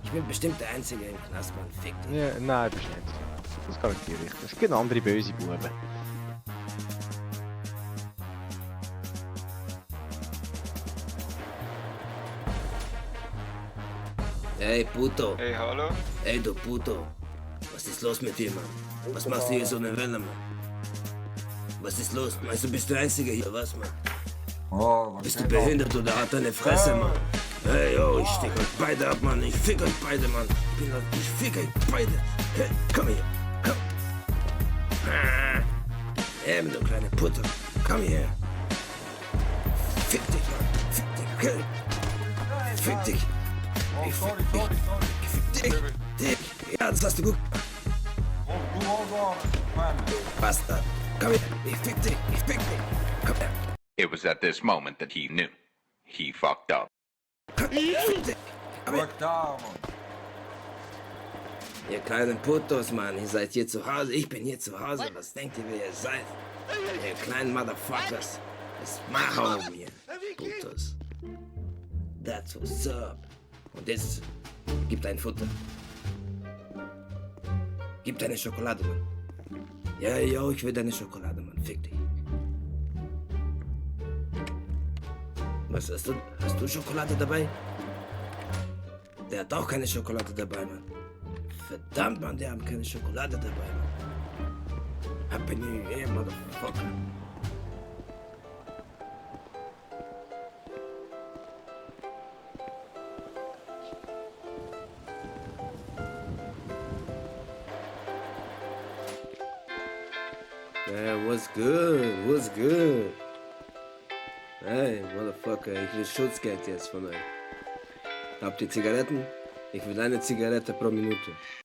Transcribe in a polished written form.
Ich bin bestimmt der Einzige im Knast, Mann. Fick dich. Ja, nein, bist nicht. Das garantiere ich. Es gibt andere böse Buben. Ey, Puto. Hey, hallo? Ey, du Puto. Was ist los mit dir, Mann? Was machst du hier so eine Welle, Mann? Was ist los? Meinst du, bist du der Einzige hier, was, Mann? Oh, was Bist du behindert oder hat deine Fresse, Mann? Hey, yo, ich stick euch beide ab, Mann. Ich fick euch beide, Mann. Ich fick euch beide. Hey, komm hier. Komm. Hey, du kleine Putte. Komm hier. Fick dich, Mann. Fick dich, okay? Fick dich. Ich fick dich. Ich fick dich. Dich. Ja, das hast du gut. Du hold on, man. Bastard. Komm her. Ich fick dich. Ich fick dich. Komm her. It was at this moment that he knew. He fucked up. Ich fick dich. Komm her. Drück da, Mann. Ihr kleinen Putos, Mann, ihr seid hier zu Hause. Ich bin hier zu Hause. Was denkt ihr, wer ihr seid? Ihr kleinen Motherfuckers. Das machen wir mir, Putos. That's what's up. Und jetzt, gib dein Futter. Gib deine Schokolade, Mann. Ja, yo, ich will deine Schokolade, Mann. Fick dich. Was hast du? Hast du Schokolade dabei? Der hat auch keine Schokolade dabei, Mann. Verdammt, Mann, der hat keine Schokolade dabei, Mann. Happy New Year, Motherfucker. Yeah, what's good? What's good? Hey, Motherfucker, ich will Schutzgeld jetzt von euch. Habt ihr Zigaretten? Ich will eine Zigarette pro Minute.